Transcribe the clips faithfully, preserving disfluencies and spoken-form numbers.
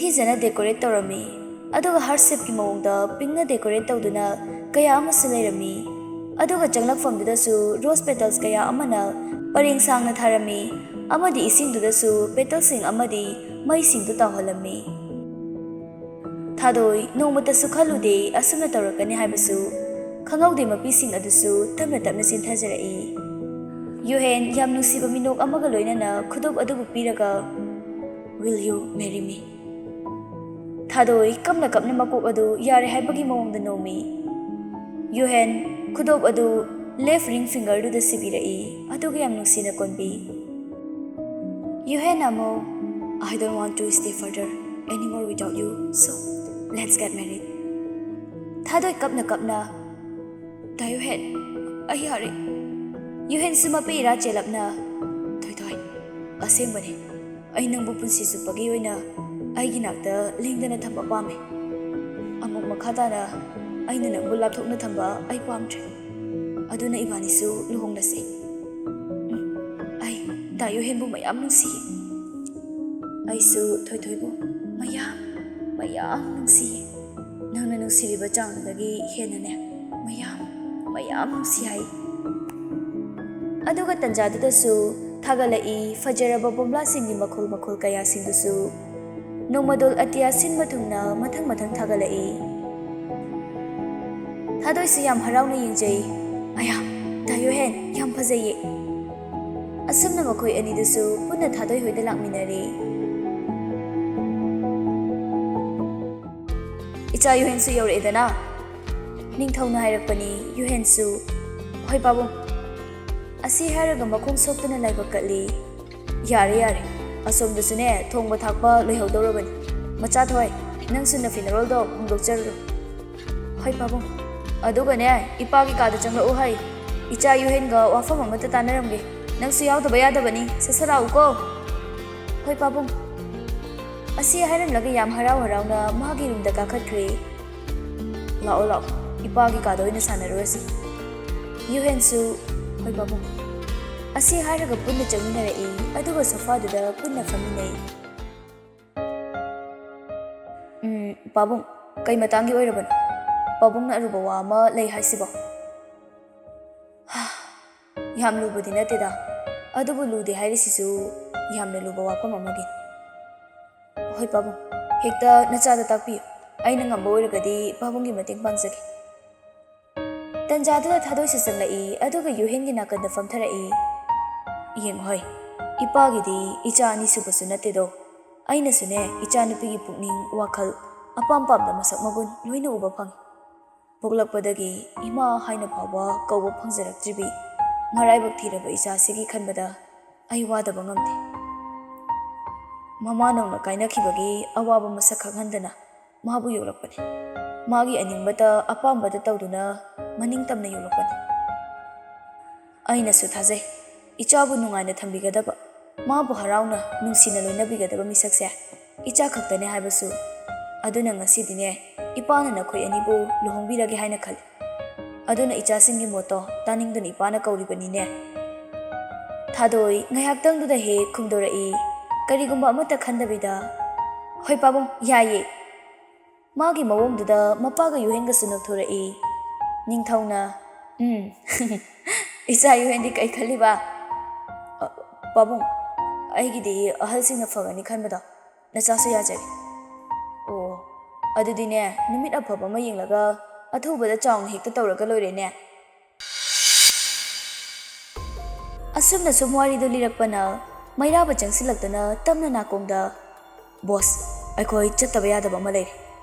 ꯐꯖꯅ decorate ꯇꯧꯔꯝꯃꯤ꯫ ꯑꯗꯨꯒ heart shapeꯀꯤ ꯃꯑꯣꯡꯗ pinkꯅ decorate ꯇꯧꯗꯨꯅ ꯀꯌꯥ ꯑꯃꯁꯨ ꯂꯩꯔꯝꯃꯤ꯫ ꯑꯗꯨꯒ ꯆꯪꯂꯛꯐꯝꯗꯨꯗꯁꯨ rose petals ꯀꯌꯥ ꯑꯃꯅ ꯄꯔꯦꯡ ꯁꯥꯡꯅ ꯊꯥꯔꯝꯃꯤ꯫ ꯑꯃꯗꯤ ꯏꯁꯤꯡꯗꯨꯗꯁꯨ petalꯁꯤꯡ ꯑꯃꯗꯤ ꯃꯩꯁꯤꯡꯗꯨ ꯇꯥꯎꯍꯜꯂꯝꯃꯤ꯫ ꯊꯥꯗꯣꯏ ꯅꯣꯡꯃꯇꯁꯨ ꯈꯜꯂꯨꯗꯦ ꯑꯁꯨꯝꯅ ꯇꯧꯔꯛꯀꯅꯤ ꯍꯥꯏꯕꯁꯨ꯫ ꯈꯪꯍꯧꯗꯦ ꯃꯄꯤꯁꯤꯡ ꯑꯗꯨꯁꯨ ꯇꯞꯅ ꯇꯞꯅ ꯆꯦꯟꯊꯖꯔꯛꯏ꯫ ꯌꯨꯍꯦꯟ ꯌꯥꯝ ꯅꯨꯡꯁꯤꯕ ꯃꯤꯅꯣꯛ ꯑꯃꯒ ꯂꯣꯏꯅꯅ ꯈꯨꯗꯣꯞ ꯑꯗꯨꯕꯨ ꯄꯤꯔꯒ, "Will you marry me?" ꯊꯥꯗꯣꯏ ꯀꯞꯅ ꯀꯞꯅ ꯃꯀꯣꯛ ꯑꯗꯨ ꯌꯥꯔꯦ ꯍꯥꯏꯕꯒꯤ ꯃꯑꯣꯡꯗ ꯅꯣꯝꯃꯤ꯫ ꯌꯨꯍꯦꯟ ꯈꯨꯗꯣꯞ ꯑꯗꯨ left ring fingerꯗꯨꯗ ꯁꯤꯕꯤꯔꯛꯏ, ꯑꯗꯨꯒ ꯌꯥꯝ ꯅꯨꯡꯁꯤꯅ ꯀꯣꯟꯕꯤ꯫ ꯌꯨꯍꯦꯟ ꯑꯃꯨꯛ, "I don't want to stay further anymore without you, so let's get married." ꯊꯥꯗꯣꯏ ꯀꯞꯅ ꯀꯞꯅ, "ꯗꯥ ꯌꯨꯍꯦꯟ, ꯑꯩ ꯌꯥꯔꯦ꯫" ꯌꯨꯍꯦꯟꯁꯨ ꯃꯄꯤ ꯏꯔꯥ ꯆꯦꯜꯂꯞꯅ, "ꯊꯣꯏꯊꯣꯏ, ꯑꯁꯦꯡꯕꯅꯦ, ꯑꯩ ꯅꯪꯕꯨ ꯄꯨꯟꯁꯤ ꯆꯨꯞꯄꯒꯤ ꯑꯣꯏꯅ ꯑꯩꯒꯤ ꯅꯥꯛꯇ ꯂꯦꯡꯗꯅ ꯊꯝꯕ ꯄꯥꯝꯃꯦ꯫ ꯑꯃꯨꯛ ꯃꯈꯥ ꯇꯥꯅ ꯑꯩꯅ ꯅꯪꯕꯨ ꯂꯥꯞꯊꯣꯛꯅ ꯊꯝꯕ ꯑꯩ ꯄꯥꯝꯗ꯭ꯔꯦ꯫ ꯑꯗꯨꯅ ꯏꯕꯥꯅꯤꯁꯨ ꯂꯨꯍꯣꯡꯂꯁꯦ꯫ ꯎꯝ, ꯑꯩ ꯗꯥ ꯌꯨꯍꯦꯟꯕꯨ ꯃꯌꯥꯝ ꯅꯨꯡꯁꯤꯌꯦ꯫ ꯑꯩꯁꯨ ꯊꯣꯏꯊꯣꯏꯕꯨ ꯃꯌꯥꯝ, ꯃꯌꯥꯝ ꯅꯨꯡꯁꯤꯌꯦ꯫ ꯅꯪꯅ ꯅꯨꯡꯁꯤꯔꯤꯕ ꯆꯥꯡꯗꯨꯗꯒꯤ ꯍꯦꯟꯅꯅꯦ, ꯃꯌꯥꯝ, ꯃꯌꯥꯝ ꯅꯨꯡꯁꯤ ꯍꯥꯏ꯫" ꯑꯗꯨꯒ ꯇꯟꯖꯥꯗꯨꯗꯁꯨ ꯊꯥꯒꯠꯂꯛꯏ ꯐꯖꯔꯕ ꯕꯣꯝꯂꯥꯁꯤꯡꯒꯤ ꯃꯈꯜ ꯃꯈꯜ ꯀꯌꯥꯁꯤꯡꯗꯨꯁꯨ꯫ ꯅꯣꯡꯃꯗꯣꯜ ꯑꯇꯤꯌꯥ ꯁꯤꯟꯕ ꯊꯨꯡꯅ ꯃꯊꯪ ꯃꯊꯪ ꯊꯥꯒꯠꯂꯛꯏ꯫ ꯊꯥꯗꯣꯏꯁꯨ ꯌꯥꯝ ꯍꯔꯥꯎꯅ ꯌꯦꯡꯖꯩ꯫ "ꯑꯌꯥ, ꯗꯥ ꯌꯨꯍꯦꯟ, ꯌꯥꯝ ꯐꯖꯩꯌꯦ꯫" ꯑꯁꯨꯝꯅ ꯃꯈꯣꯏ ꯑꯅꯤꯗꯨꯁꯨ ꯄꯨꯟꯅ ꯊꯥꯗꯣꯏ ꯍꯣꯏꯗ ꯂꯥꯛꯃꯤꯟꯅꯔꯦ꯫ "ꯏꯆꯥ ꯌꯨꯍꯦꯟꯁꯨ ꯌꯧꯔꯛꯑꯦꯗꯅ?" ꯅꯤꯡꯊꯧꯅ ꯍꯥꯏꯔꯛꯄꯅꯤ꯫ ꯌꯨꯍꯦꯟꯁꯨ, "ꯍꯣꯏ ꯄꯥꯕꯨꯡ꯫" ꯑꯁꯤ ꯍꯥꯏꯔꯒ ꯃꯈꯣꯡ ꯁꯣꯛꯇꯨꯅ ꯂꯥꯏꯕꯛ ꯀꯠꯂꯤ꯫ "ꯌꯥꯔꯦ, ꯌꯥꯔꯦ, ꯑꯁꯣꯝꯗꯁꯨꯅꯦ ꯊꯣꯡꯕ ꯊꯥꯛꯄ ꯂꯣꯏꯍꯧꯗꯧꯔꯕꯅꯤ꯫ ꯃꯆꯥ ꯊꯣꯏ, ꯅꯪꯁꯨ ꯅꯐꯤꯅꯔꯣꯜꯗꯣ ꯍꯣꯡꯗꯣꯛꯆꯔꯨꯔꯣ꯫" "ꯍꯣꯏ ꯄꯥꯕꯨꯡ꯫" "ꯑꯗꯨꯒꯅꯦ, ꯏꯄꯥꯒꯤ ꯀꯥꯗ ꯆꯪꯂꯛꯎ ꯍꯥꯏ꯫ ꯏꯆꯥ ꯌꯨꯍꯦꯟꯒ ꯋꯥꯐꯝ ꯑꯃꯇ ꯇꯥꯟꯅꯔꯝꯒꯦ꯫ ꯅꯪꯁꯨ ꯌꯥꯎꯗꯕ ꯌꯥꯗꯕꯅꯤ꯫ ꯁꯠ ꯁꯠ ꯂꯥꯛꯎꯀꯣ꯫" "ꯍꯣꯏ ꯄꯥꯕꯨꯡ꯫" ꯑꯁꯤ ꯍꯥꯏꯔꯝꯂꯒ ꯌꯥꯝ ꯍꯔꯥꯎ ꯍꯔꯥꯎꯅ ꯃꯥꯒꯤ ꯔꯨꯝꯗ ꯀꯥꯈꯠꯈ꯭ꯔꯦ꯫ "ꯂꯥꯛꯑꯣ, ꯂꯥꯛꯑꯣ, ꯏꯄꯥꯒꯤ ꯀꯥꯗ ꯑꯣꯏꯅ ꯁꯥꯟꯅꯔꯨꯔꯁꯤ꯫" ꯌꯨꯍꯦꯟꯁꯨ, "ꯍꯣꯏ ꯄꯥꯕꯨꯡ꯫" ꯑꯁꯤ ꯍꯥꯏꯔꯒ ꯄꯨꯟꯅ ꯆꯪꯃꯤꯟꯅꯔꯛꯏ, ꯑꯗꯨꯒ ꯁꯣꯐꯥꯗꯨꯗ ꯄꯨꯟꯅ ꯐꯝꯃꯤꯟꯅꯩ꯫ ꯄꯥꯕꯨꯡ, ꯀꯩ ꯃꯇꯥꯡꯒꯤ ꯑꯣꯏꯔꯕꯅꯣ? ꯄꯥꯕꯨꯡꯅ ꯑꯔꯨꯕ ꯋꯥ ꯑꯃ ꯂꯩ ꯍꯥꯏꯁꯤꯕꯣ? ꯌꯥꯝ ꯂꯨꯕꯗꯤ ꯅꯠꯇꯦꯗ, ꯑꯗꯨꯕꯨ ꯂꯨꯗꯦ ꯍꯥꯏꯔꯤꯁꯤꯁꯨ ꯌꯥꯝꯅ ꯂꯨꯕ ꯋꯥꯐꯝ ꯑꯃꯒꯤ꯫ ꯍꯣꯏ ꯄꯥꯕꯨꯡ, ꯍꯦꯛꯇ ꯅꯆꯥꯗ ꯇꯥꯛꯄꯤꯌꯨ꯫ ꯑꯩꯅ ꯉꯝꯕ ꯑꯣꯏꯔꯒꯗꯤ ꯄꯥꯕꯨꯡꯒꯤ ꯃꯇꯦꯡ ꯄꯥꯡꯖꯒꯦ꯫ ꯇꯟꯖꯥꯗꯨꯗ ꯊꯥꯗꯣꯏꯁꯨ ꯆꯪꯂꯛꯏ, ꯑꯗꯨꯒ ꯌꯨꯍꯦꯟꯒꯤ ꯅꯥꯀꯟꯗ ꯐꯝꯊꯔꯛꯏ꯫ ꯌꯦꯡꯉꯨ ꯍꯣꯏ, ꯏꯄꯥꯒꯤꯗꯤ ꯏꯆꯥ ꯑꯅꯤ ꯁꯨꯕꯁꯨ ꯅꯠꯇꯦꯗꯣ꯫ ꯑꯩꯅꯁꯨꯅꯦ, ꯏꯆꯥꯅꯨꯄꯤꯒꯤ ꯄꯨꯛꯅꯤꯡ, ꯋꯥꯈꯜ, ꯑꯄꯥꯝ ꯄꯥꯝꯗ ꯃꯁꯛ ꯃꯒꯨꯟ ꯂꯣꯏꯅ ꯎꯕ ꯐꯪꯉꯤ꯫ ꯄꯣꯛꯂꯛꯄꯗꯒꯤ ꯏꯃꯥ ꯍꯥꯏꯅ ꯐꯥꯎꯕ ꯀꯧꯕ ꯐꯪꯖꯔꯛꯇ꯭ꯔꯤꯕꯤ ꯃꯔꯥꯏꯕꯛ ꯊꯤꯔꯕ ꯏꯆꯥꯁꯤꯒꯤ ꯈꯟꯕꯗ ꯑꯩ ꯋꯥꯗꯕ ꯉꯝꯗꯦ꯫ ꯃꯃꯥ ꯅꯧꯅ ꯀꯥꯏꯅꯈꯤꯕꯒꯤ ꯑꯋꯥꯕ ꯃꯁꯛ ꯈꯪꯍꯟꯗꯅ ꯃꯥꯕꯨ ꯌꯣꯛꯂꯛꯄꯅꯤ꯫ ꯃꯥꯒꯤ ꯑꯅꯤꯡꯕꯇ ꯑꯄꯥꯝꯕꯇ ꯇꯧꯗꯨꯅ ꯃꯅꯤꯡ ꯇꯝꯅ ꯌꯣꯛꯂꯛꯄꯅꯤ꯫ ꯑꯩꯅꯁꯨ ꯊꯥꯖꯩ, ꯏꯆꯥꯕꯨ ꯅꯨꯡꯉꯥꯏꯅ ꯊꯝꯕꯤꯒꯗꯕ, ꯃꯥꯕꯨ ꯍꯔꯥꯎꯅ ꯅꯨꯡꯁꯤꯅ ꯂꯣꯏꯅꯕꯤꯒꯗꯕ ꯃꯤꯁꯛꯁꯦ ꯏꯆꯥ ꯈꯛꯇꯅꯦ ꯍꯥꯏꯕꯁꯨ꯫ ꯑꯗꯨꯅ ꯉꯁꯤꯗꯤꯅꯦ, ꯏꯄꯥꯅ ꯅꯈꯣꯏ ꯑꯅꯤꯕꯨ ꯂꯨꯍꯣꯡꯕꯤꯔꯒꯦ ꯍꯥꯏꯅ ꯈꯜꯂꯤ꯫ ꯑꯗꯨꯅ ꯏꯆꯥꯁꯤꯡꯒꯤ ꯃꯣꯠꯇꯣ ꯇꯥꯅꯤꯡꯗꯨꯅ ꯏꯄꯥꯅ ꯀꯧꯔꯤꯕꯅꯤꯅꯦ꯫ ꯊꯥꯗꯣꯏ ꯉꯥꯏꯍꯥꯛꯇꯪꯗꯨꯗ ꯍꯦꯛ ꯈꯨꯝꯗꯣꯔꯛꯏ, ꯀꯔꯤꯒꯨꯝꯕ ꯑꯃꯠꯇ ꯈꯟꯗꯕꯤꯗ, "ꯍꯣꯏ ꯄꯥꯕꯨꯡ, ꯌꯥꯏꯌꯦ"꯫ ꯃꯥꯒꯤ ꯃꯑꯣꯡꯗꯨꯗ ꯃꯄꯥꯒ ꯌꯨꯍꯦꯟꯒꯁꯨ ꯅꯣꯛꯊꯣꯔꯛꯏ꯫ ꯅꯤꯡꯊꯧꯅ, "ꯎꯝ, ꯏꯆꯥ ꯌꯨꯍꯦꯟꯗꯤ ꯀꯩ ꯈꯜꯂꯤꯕ?" "ꯑ, ꯄꯥꯕꯨꯡ, ꯑꯩꯒꯤꯗꯤ ꯑꯍꯜꯁꯤꯡꯅ ꯐꯒꯅꯤ ꯈꯟꯕꯗꯣ, ꯅꯆꯥꯁꯨ ꯌꯥꯖꯔꯤ"꯫ "ꯑꯣ, ꯑꯗꯨꯗꯤꯅꯦ, ꯅꯨꯃꯤꯠ ꯑꯐꯕ ꯑꯃ ꯌꯦꯡꯂꯒ ꯑꯊꯨꯕꯗ ꯆꯥꯎꯅ ꯍꯦꯛꯇ ꯇꯧꯔꯒ ꯂꯣꯏꯔꯦꯅꯦ"꯫ ꯑꯁꯨꯝꯅ ꯁꯨꯝ ꯋꯥꯔꯤꯗꯨ ꯂꯤꯔꯛꯄꯅ ꯃꯩꯔꯥꯕ ꯆꯪꯁꯤꯜꯂꯛꯇꯨꯅ ꯇꯞꯅ ꯅꯥꯀꯣꯡꯗ, "ꯕꯣꯁ, ꯑꯩꯈꯣꯏ ꯆꯠꯇꯕ ꯌꯥꯗꯕ ꯑꯃ ꯂꯩꯔꯦ꯫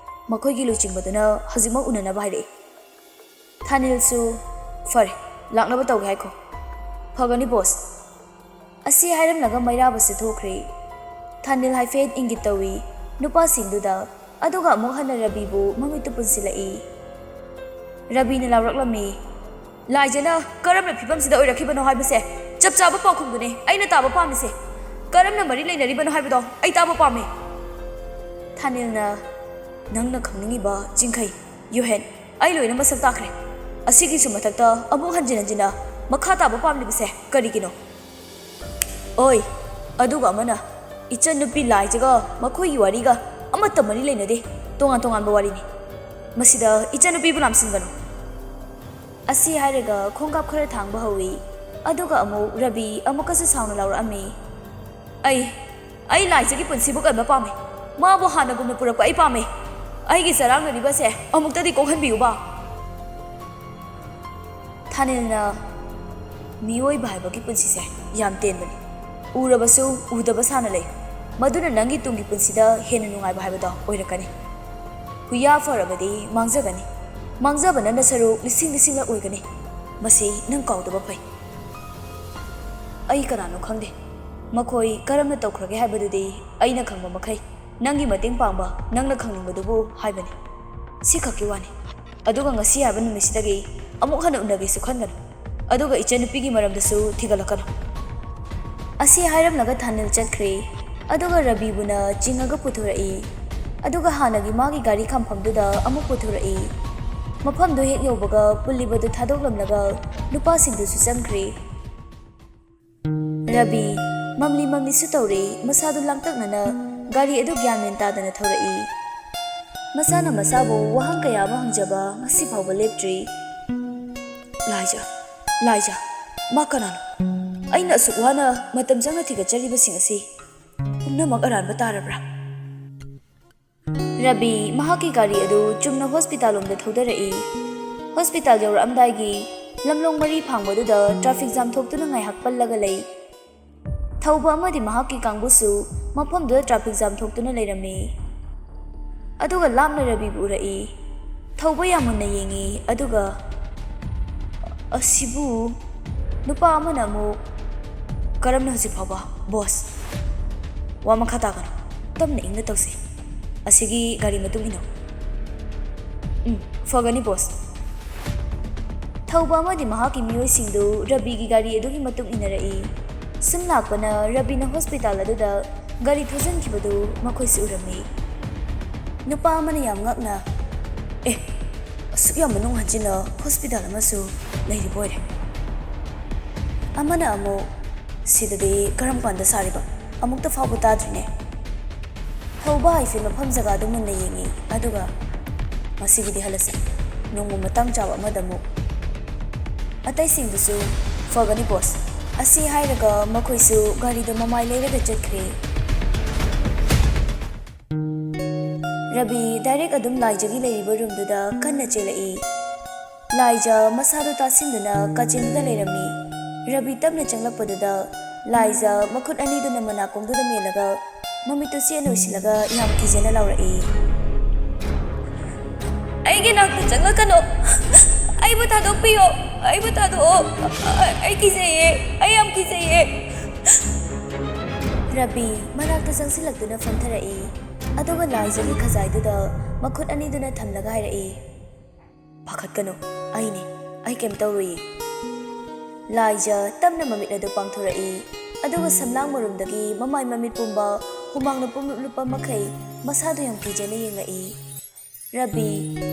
ꯃꯈꯣꯏꯒꯤ ꯂꯨꯆꯤꯡꯕꯗꯨꯅ ꯍꯧꯖꯤꯛꯃꯛ ꯎꯅꯅꯕ ꯍꯥꯏꯔꯛꯏ"꯫ ꯊꯥꯅꯤꯜꯁꯨ, "ꯐꯔꯦ, ꯂꯥꯛꯅꯕ ꯇꯧꯒꯦ ꯍꯥꯏꯈꯣ"꯫ "ꯐꯒꯅꯤ ꯕꯣꯁ"꯫ ꯑꯁꯤ ꯍꯥꯏꯔꯝꯂꯒ ꯃꯩꯔꯥꯕꯁꯨ ꯊꯣꯛꯈ꯭ꯔꯦ꯫ ꯊꯥꯅꯤꯜ ꯍꯥꯏꯐꯦꯠ ꯏꯪꯒꯤꯠ ꯇꯧꯏ ꯅꯨꯄꯥꯁꯤꯡꯗꯨꯗ, ꯑꯗꯨꯒ ꯑꯃꯨꯛ ꯍꯟꯅ ꯔꯕꯤꯕꯨ ꯃꯃꯤꯠꯇꯨ ꯄꯨꯟꯁꯤꯜꯂꯛꯏ꯫ ꯔꯕꯤꯅ ꯂꯥꯎꯔꯛꯂꯝꯃꯤ, "ꯂꯥꯏꯖꯅ ꯀꯔꯝꯕ ꯐꯤꯕꯝꯁꯤꯗ ꯑꯣꯏꯔꯛꯈꯤꯕꯅꯣ ꯍꯥꯏꯕꯁꯦ ꯆꯞ ꯆꯥꯕ ꯄꯥꯎꯈꯨꯝꯗꯨꯅꯤ ꯑꯩꯅ ꯇꯥꯕ ꯄꯥꯝꯃꯤꯁꯦ꯫ ꯀꯔꯝꯅ ꯃꯔꯤ ꯂꯩꯅꯔꯤꯕꯅꯣ ꯍꯥꯏꯕꯗꯣ ꯑꯩ ꯇꯥꯕ ꯄꯥꯝꯃꯤ"꯫ ꯊꯥꯅꯤꯜꯅ, "ꯅꯪꯅ ꯈꯪꯅꯤꯡꯉꯤꯕ ꯆꯤꯡꯈꯩ, ꯌꯨꯍꯦꯟ, ꯑꯩ ꯂꯣꯏꯅ ꯃꯁꯛ ꯇꯥꯈ꯭ꯔꯦ꯫ ꯑꯁꯤꯒꯤꯁꯨ ꯃꯊꯛꯇ ꯑꯃꯨꯛ ꯍꯟꯖꯤꯟ ꯍꯟꯖꯤꯟꯅ ꯃꯈꯥ ꯇꯥꯕ ꯄꯥꯝꯂꯤꯕꯁꯦ ꯀꯔꯤꯒꯤꯅꯣ? ꯑꯣꯏ, ꯑꯗꯨꯒ ꯑꯃꯅ, ꯏꯆꯟꯅꯨꯄꯤ ꯂꯥꯏꯖꯒ ꯃꯈꯣꯏꯒꯤ ꯋꯥꯔꯤꯒ ꯑꯃꯠꯇ ꯃꯔꯤ ꯂꯩꯅꯗꯦ꯫ ꯇꯣꯉꯥꯟ ꯇꯣꯉꯥꯟꯕ ꯋꯥꯔꯤꯅꯤ꯫ ꯃꯁꯤꯗ ꯏꯆꯟꯅꯨꯄꯤꯕꯨ ꯂꯥꯝꯁꯤꯟꯒꯅꯨ꯫ ꯑꯁꯤ ꯍꯥꯏꯔꯒ ꯈꯣꯡꯀꯥꯞ ꯈꯔ ꯊꯥꯡꯕ ꯍꯧꯏ꯫ ꯑꯗꯨꯒ ꯑꯃꯨꯛ ꯔꯕꯤ ꯑꯃꯨꯛꯀꯁꯨ ꯁꯥꯎꯅ ꯂꯥꯎꯔꯛꯑꯝꯃꯤ꯫ "ꯑꯩ, ꯑꯩ ꯂꯥꯏꯖꯒꯤ ꯄꯨꯟꯁꯤꯕꯨ ꯀꯟꯕ ꯄꯥꯝꯃꯤ꯫ ꯃꯥꯕꯨ ꯍꯥꯟꯅꯒꯨꯝꯅ ꯄꯨꯔꯛꯄ ꯑꯩ ꯄꯥꯝꯃꯤ꯫ ꯑꯩꯒꯤ ꯆꯔꯥꯡꯅꯔꯤꯕꯁꯦ ꯑꯃꯨꯛꯇꯗꯤ ꯀꯣꯛꯍꯟꯕꯤꯌꯨꯕ꯫" ꯊꯥꯅꯤꯜꯅ, "ꯃꯤꯑꯣꯏꯕ ꯍꯥꯏꯕꯒꯤ ꯄꯨꯟꯁꯤꯁꯦ ꯌꯥꯝ ꯇꯦꯟꯕꯅꯤ꯫ ꯎꯔꯕꯁꯨ ꯎꯗꯕ ꯁꯥꯅ ꯂꯩ꯫ ꯃꯗꯨꯅ ꯅꯪꯒꯤ ꯇꯨꯡꯒꯤ ꯄꯨꯟꯁꯤꯗ ꯍꯦꯟꯅ ꯅꯨꯡꯉꯥꯏꯕ ꯍꯥꯏꯕꯗꯣ ꯑꯣꯏꯔꯛꯀꯅꯤ꯫ ꯍꯨꯏꯌꯥ ꯐꯔꯕꯗꯤ ꯃꯥꯡꯖꯒꯅꯤ꯫ ꯃꯥꯡꯖꯕꯅ ꯅꯁꯔꯨꯛ ꯂꯤꯁꯤꯡ ꯂꯤꯁꯤꯡꯂꯛ ꯑꯣꯏꯒꯅꯤ꯫ ꯃꯁꯤ ꯅꯪ ꯀꯥꯎꯗꯕ ꯐꯩ꯫" "ꯑꯩ ꯀꯅꯥꯅꯣ ꯈꯪꯗꯦ꯫ ꯃꯈꯣꯏ ꯀꯔꯝꯅ ꯇꯧꯈ꯭ꯔꯒꯦ ꯍꯥꯏꯕꯗꯨꯗꯤ ꯑꯩꯅ ꯈꯪꯕ ꯃꯈꯩ ꯅꯪꯒꯤ ꯃꯇꯦꯡ ꯄꯥꯡꯕ ꯅꯪꯅ ꯈꯪꯅꯤꯡꯕꯗꯨꯕꯨ ꯍꯥꯏꯕꯅꯤ꯫ ꯁꯤ ꯈꯛꯀꯤ ꯋꯥꯅꯤ꯫ ꯑꯗꯨꯒ ꯉꯁꯤ ꯍꯥꯏꯕ ꯅꯨꯃꯤꯠꯁꯤꯗꯒꯤ ꯑꯃꯨꯛ ꯍꯟꯅ ꯎꯅꯒꯦꯁꯨ ꯈꯟꯒꯅꯨ꯫ ꯑꯗꯨꯒ ꯏꯆꯟꯅꯨꯄꯤꯒꯤ ꯃꯔꯝꯗꯁꯨ ꯊꯤꯒꯠꯂꯛꯀꯅꯨ꯫" ꯑꯁꯤ ꯍꯥꯏꯔꯝꯂꯒ ꯊꯥꯅꯤꯜ ꯆꯠꯈ꯭ꯔꯦ꯫ ꯑꯗꯨꯒ ꯔꯕꯤꯕꯨꯅ ꯆꯤꯡꯉꯒ ꯄꯨꯊꯣꯔꯛꯏ꯫ ꯑꯗꯨꯒ ꯍꯥꯟꯅꯒꯤ ꯃꯥꯒꯤ ꯒꯥꯔꯤ ꯈꯥꯝꯐꯝꯗꯨꯗ ꯑꯃꯨꯛ ꯄꯨꯊꯣꯔꯛꯏ꯫ ꯃꯐꯝꯗꯨ ꯍꯦꯛ ꯌꯧꯕꯒ ꯄꯨꯜꯂꯤꯕꯗꯨ ꯊꯥꯗꯣꯛꯂꯝꯂꯒ ꯅꯨꯄꯥꯁꯤꯡꯗꯨꯁꯨ ꯆꯪꯈ꯭ꯔꯦ꯫ ꯔꯕꯤ ꯃꯝꯂꯤ ꯃꯝꯂꯤꯁꯨ ꯇꯧꯔꯤ, ꯃꯁꯥꯗꯨ ꯂꯥꯡꯇꯛꯅꯅ ꯒꯥꯔꯤ ꯑꯗꯨ ꯒ꯭ꯌꯥꯟ ꯃꯦꯟ ꯇꯥꯗꯅ ꯊꯧꯔꯛꯏ꯫ ꯃꯁꯥꯅ ꯃꯁꯥꯕꯨ ꯋꯥꯍꯪ ꯀꯌꯥ ꯑꯃ ꯍꯪꯖꯕ ꯉꯁꯤ ꯐꯥꯎꯕ ꯂꯦꯞꯇ꯭ꯔꯤ꯫ "ꯂꯥꯏꯖ, ꯂꯥꯏꯖ, ꯃꯥ ꯀꯅꯥꯅꯣ? ꯑꯩꯅ ꯑꯁꯨꯛ ꯋꯥꯅ ꯃꯇꯝ ꯆꯪꯅ ꯊꯤꯒꯠꯆꯔꯤꯕꯁꯤꯡ ꯑꯁꯤ ꯄꯨꯝꯅꯃꯛ ꯑꯔꯥꯟꯕ ꯇꯥꯔꯕ꯭ꯔꯥ?" ꯔꯕꯤ ꯃꯍꯥꯛꯀꯤ ꯒꯥꯔꯤ ꯑꯗꯨ ꯆꯨꯝꯅ ꯍꯣꯁꯄꯤꯇꯥꯜ ꯂꯣꯝꯗ ꯊꯧꯗꯔꯛꯏ꯫ ꯍꯣꯁꯄꯤꯇꯥꯜ ꯌꯧꯔꯛꯑꯝꯗꯥꯏꯒꯤ ꯂꯝꯂꯣꯡ ꯃꯔꯤ ꯐꯥꯡꯕꯗꯨꯗ ꯇ꯭ꯔꯥꯐꯤꯛ ꯖꯥꯝ ꯊꯣꯛꯇꯨꯅ ꯉꯥꯏꯍꯥꯛ ꯄꯜꯂꯒ ꯂꯩ꯫ ꯊꯧꯕ ꯑꯃꯗꯤ ꯃꯍꯥꯛꯀꯤ ꯀꯥꯡꯕꯨꯁꯨ ꯃꯐꯝꯗꯨꯗ ꯇ꯭ꯔꯥꯐꯤꯛ ꯖꯥꯝ ꯊꯣꯛꯇꯨꯅ ꯂꯩꯔꯝꯃꯤ꯫ ꯑꯗꯨꯒ ꯂꯥꯞꯅ ꯔꯕꯤꯕꯨ ꯎꯔꯛꯏ꯫ ꯊꯧꯕ ꯌꯥꯝ ꯃꯨꯟꯅ ꯌꯦꯡꯉꯤ, ꯑꯗꯨꯒ, "ꯑꯁꯤꯕꯨ?" ꯅꯨꯄꯥ ꯑꯃꯅ ꯑꯃꯨꯛ, "ꯀꯔꯝꯅ ꯍꯧꯖꯤꯛ ꯐꯥꯎꯕ, ꯕꯣꯁ?" "ꯋꯥ ꯃꯈꯥ ꯇꯥꯒꯅꯨ꯫ ꯇꯞꯅ ꯏꯪꯅ ꯇꯧꯁꯤ꯫ ꯑꯁꯤꯒꯤ ꯒꯥꯔꯤ ꯃꯇꯨꯡ ꯏꯟꯅꯧ꯫" "ꯎꯝ, ꯐꯒꯅꯤ, ꯕꯣꯁ꯫" ꯊꯧꯕ ꯑꯃꯗꯤ ꯃꯍꯥꯛꯀꯤ ꯃꯤꯑꯣꯏꯁꯤꯡꯗꯨ ꯔꯕꯤꯒꯤ ꯒꯥꯔꯤ ꯑꯗꯨꯒꯤ ꯃꯇꯨꯡ ꯏꯟꯅꯔꯛꯏ꯫ ꯁꯨꯝ ꯂꯥꯛꯄꯅ ꯔꯕꯤꯅ ꯍꯣꯁꯄꯤꯇꯥꯜ ꯑꯗꯨꯗ ꯒꯥꯔꯤ ꯊꯧꯖꯤꯟꯈꯤꯕꯗꯨ ꯃꯈꯣꯏꯁꯨ ꯎꯔꯝꯃꯤ꯫ ꯅꯨꯄꯥ ꯑꯃꯅ ꯌꯥꯝ ꯉꯛꯅ, "ꯑꯦ, ꯑꯁꯨꯛ ꯌꯥꯝ ꯃꯅꯨꯡ ꯍꯟꯖꯤꯟꯅ ꯍꯣꯁꯄꯤꯇꯥꯜ ꯑꯃꯁꯨ ꯂꯩꯔꯤꯕ ꯑꯣꯏꯔꯦ꯫" ꯑꯃꯅ ꯑꯃꯨꯛ, "ꯁꯤꯗꯗꯤ ꯀꯔꯝ ꯀꯥꯟꯗ ꯁꯥꯔꯤꯕ? ꯑꯃꯨꯛꯇ ꯐꯥꯎꯕ ꯇꯥꯗ꯭ꯔꯤꯅꯦ꯫" ꯊꯧꯕ ꯍꯥꯏꯐꯦꯠ ꯃꯐꯝ ꯖꯒꯥꯗꯨ ꯃꯨꯟꯅ ꯌꯦꯡꯉꯤ, ꯑꯗꯨꯒ ꯃꯁꯤꯒꯤꯗꯤ ꯍꯜꯂꯁꯤ, ꯅꯣꯡꯃ ꯃꯇꯥꯡ ꯆꯥꯕ ꯑꯃꯗ ꯑꯃꯨꯛ꯫ ꯑꯇꯩꯁꯤꯡꯗꯨꯁꯨ ꯐꯒꯅꯤ ꯕꯣꯁ, ꯑꯁꯤ ꯍꯥꯏꯔꯒ ꯃꯈꯣꯏꯁꯨ ꯒꯥꯔꯤꯗ ꯃꯃꯥꯏ ꯂꯩꯔꯒ ꯆꯠꯈ꯭ꯔꯦ꯫ ꯔꯕꯤ ꯗꯥꯏꯔꯦꯛ ꯑꯗꯨꯝ ꯂꯥꯏꯖꯒꯤ ꯂꯩꯔꯤꯕ ꯔꯨꯝꯗꯨꯗ ꯀꯟꯅ ꯆꯦꯜꯂꯛꯏ꯫ ꯂꯥꯏꯖ ꯃꯁꯥꯗꯨ ꯇꯥꯁꯤꯟꯗꯨꯅ ꯀꯥꯆꯤꯟꯗꯨꯗ ꯂꯩꯔꯝꯃꯤ꯫ ꯔꯕꯤ ꯇꯞꯅ ꯆꯪꯂꯛꯄꯗꯨꯗ ꯂꯥꯏꯖ ꯃꯈꯨꯠ ꯑꯅꯤꯗꯨꯅ ꯃꯅꯥꯀꯣꯡꯗꯨꯗ ꯃꯦꯜꯂꯒ ꯃꯃꯤꯠꯇꯨ ꯆꯦꯠꯅ ꯎꯏꯁꯤꯜꯂꯒ ꯌꯥꯝ ꯀꯤꯖꯅ ꯂꯥꯎꯔꯛꯏ꯫ "ꯑꯩꯒꯤ ꯅꯥꯛꯇ ꯆꯪꯂꯛꯀꯅꯨ! ꯑꯩꯕꯨ ꯊꯥꯗꯣꯛꯄꯤꯌꯣ! ꯑꯩꯕꯨ ꯊꯥꯗꯣꯛꯑꯣ! ꯑꯩ, ꯑꯩ ꯀꯤꯖꯩꯌꯦ! ꯑꯩ ꯌꯥꯝ ꯀꯤꯖꯩꯌꯦ!" ꯔꯕꯤ ꯃꯅꯥꯛꯇ ꯆꯪꯁꯤꯜꯂꯛꯇꯨꯅ ꯐꯝꯊꯔꯛꯏ꯫ ꯑꯗꯨꯒ ꯂꯥꯏꯖꯒꯤ ꯈꯖꯥꯏꯗꯨꯗ ꯃꯈꯨꯠ ꯑꯅꯤꯗꯨꯅ ꯊꯝꯂꯒ ꯍꯥꯏꯔꯛꯏ, "ꯄꯥꯈꯠꯀꯅꯨ, ꯑꯩꯅꯦ, ꯑꯩ ꯀꯩꯝ ꯇꯧꯔꯣꯏꯌꯦ꯫" ꯂꯥꯏꯖ ꯇꯞꯅ ꯃꯃꯤꯠ ꯑꯗꯨ ꯄꯥꯡꯊꯣꯔꯛꯏ, ꯑꯗꯨꯒ ꯁꯝꯂꯥꯡ ꯃꯔꯨꯝꯗꯒꯤ ꯃꯃꯥꯏ ꯃꯃꯤꯠ ꯄꯨꯝꯕ ꯍꯨꯃꯥꯡꯅ ꯄꯨꯝꯂꯨꯞ ꯂꯨꯞꯄ ꯃꯈꯩ ꯃꯁꯥꯗꯨ ꯌꯥꯝ ꯀꯤꯖꯅ ꯌꯦꯡꯂꯛꯏ꯫ ꯔꯕꯤ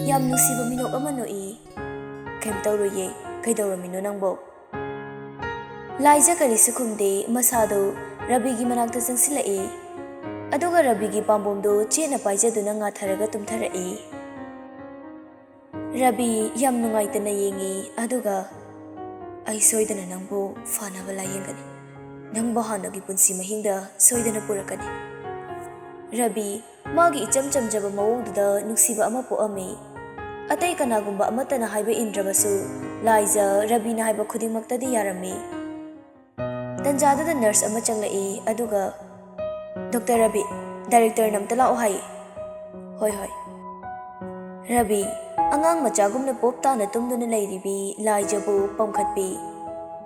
ꯌꯥꯝ ꯅꯨꯡꯁꯤꯕ ꯃꯤꯅꯣꯛ ꯑꯃ ꯅꯣꯛꯏ꯫ "ꯀꯩꯝ ꯇꯧꯔꯣꯏꯌꯦ, ꯀꯩꯗꯧꯔꯝꯃꯤꯅꯣ ꯅꯪꯕꯣ?" ꯂꯥꯏꯖ ꯀꯔꯤꯁꯨ ꯈꯨꯝꯗꯦ, ꯃꯁꯥꯗꯨ ꯔꯕꯤꯒꯤ ꯃꯅꯥꯛꯇ ꯆꯪꯁꯤꯜꯂꯛꯏ꯫ ꯑꯗꯨꯒ ꯔꯕꯤꯒꯤ ꯄꯥꯝꯕꯣꯝꯗꯨ ꯆꯦꯠꯅ ꯄꯥꯏꯖꯗꯨꯅ ꯉꯥꯊꯔꯒ ꯇꯨꯝꯊꯔꯛꯏ꯫ ꯔꯕꯤ ꯌꯥꯝ ꯅꯨꯡꯉꯥꯏꯇꯅ ꯌꯦꯡꯉꯤ, ꯑꯗꯨꯒ, "ꯑꯩ ꯁꯣꯏꯗꯅ ꯅꯪꯕꯨ ꯐꯅꯕ ꯂꯥꯌꯦꯡꯒꯅꯤ꯫ ꯅꯪꯕꯨ ꯍꯥꯟꯅꯒꯤ ꯄꯨꯟꯁꯤ ꯃꯍꯤꯡꯗ ꯁꯣꯏꯗꯅ ꯄꯨꯔꯛꯀꯅꯤ꯫" ꯔꯕꯤ ꯃꯥꯒꯤ ꯏꯆꯝ ꯆꯝꯖꯕ ꯃꯑꯣꯡꯗꯨꯗ ꯅꯨꯡꯁꯤꯕ ꯑꯃ ꯄꯣꯛꯑꯝꯃꯤ꯫ ꯑꯇꯩ ꯀꯅꯥꯒꯨꯝꯕ ꯑꯃꯠꯇꯅ ꯍꯥꯏꯕ ꯏꯟꯗ꯭ꯔꯕꯁꯨ, ꯂꯥꯏꯖ ꯔꯕꯤꯅ ꯍꯥꯏꯕ ꯈꯨꯗꯤꯡꯃꯛꯇꯗꯤ ꯌꯥꯔꯝꯃꯤ꯫ ꯇꯟꯖꯥꯗꯨꯗ ꯅꯔꯁ ꯑꯃ ꯆꯪꯂꯛꯏ, ꯑꯗꯨꯒ, "ꯗꯣꯛꯇꯔ ꯔꯕꯤ, ꯗꯥꯏꯔꯦꯛꯇꯔꯅ ꯑꯝꯇ ꯂꯥꯛꯑꯣ ꯍꯥꯏꯌꯦ꯫" "ꯍꯣꯏ, ꯍꯣꯏ꯫" ꯔꯕꯤ ꯑꯉꯥꯡ ꯃꯆꯥꯒꯨꯝꯅ ꯄꯣꯞ ꯇꯥꯅ ꯇꯨꯝꯗꯨꯅ ꯂꯩꯔꯤꯕꯤ ꯂꯥꯏꯖꯕꯨ ꯄꯝꯈꯠꯄꯤ,